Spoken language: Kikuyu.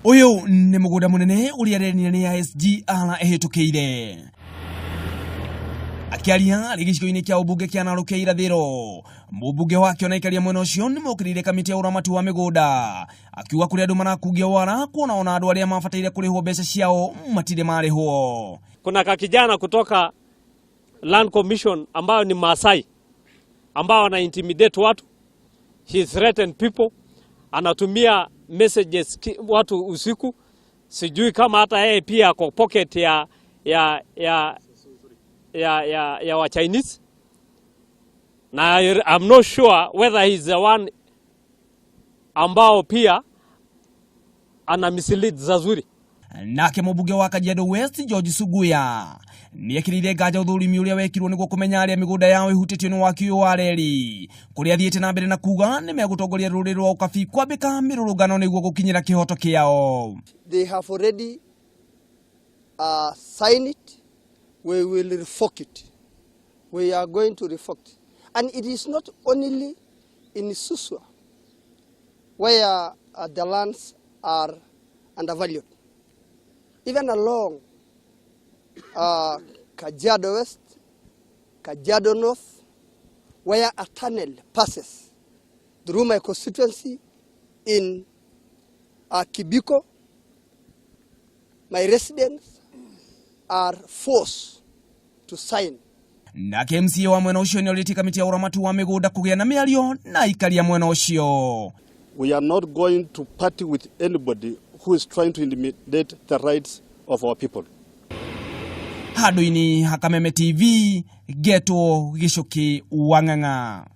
Ũyũ nĩ mũgũnda mũnene ũrĩa reri nene ya SGR ĩhĩtũkĩire. Akĩaria arĩ gĩcigo-inĩ kĩa ũmbunge kĩa Narok kĩa irathĩro, mũmbunge wakĩo na aikaria mwena ũcio nĩ mokĩrĩire kamĩtĩ ya ũramati wa mĩgũnda, akiuga kũrĩ andũ marakungia wara kuona ona andũ arĩa mabataire kũrĩhwo mbeca ciao matirĩ marĩhwo. Kuna kakijana kutoka Land Commission ambayo ni Maasai ambao ana intimidate watu, he threatened people, anatumia messages watu usiku. Sijui kama hata yeye pia ako pocket ya wa Chinese, na I'm not sure whether he's the one ambao pia ana mislead Zazuri. Nake mũmbunge wa Kajiado West George Suguya nĩekĩrĩire nganja ũthũrimi ũrĩa wekirwo nĩguo kũmenya arĩa mĩgũnda yao ĩhutĩtio nĩ waki ũyũ wa reri, kũrĩa athiĩte na mbere na kuga nĩ megũtongoria rũrĩrĩ rwa Ũkabi kwambĩka mĩrũrũngano nĩguo gũkinyĩra kĩhoto kĩao. They have already signed it. We will revoke it. We are going to revoke it. And it is not only in Suswa where the lands are undervalued. Even along Kajiado West, Kajiado North, where a tunnel passes through my constituency in Kibiko, my residents are forced to sign. Nake MCA wa mwena ũcio nĩorĩtie kamĩtĩ ya ũramati wa mĩgũnda kũgĩa na mĩario na aikaria mwena ũcio. We are not going to party with anybody who is trying to intimidate the rights of our people. Handũ-inĩ ha Kameme TV, ngetwo Gĩcũkĩ wa Ng'ang'a.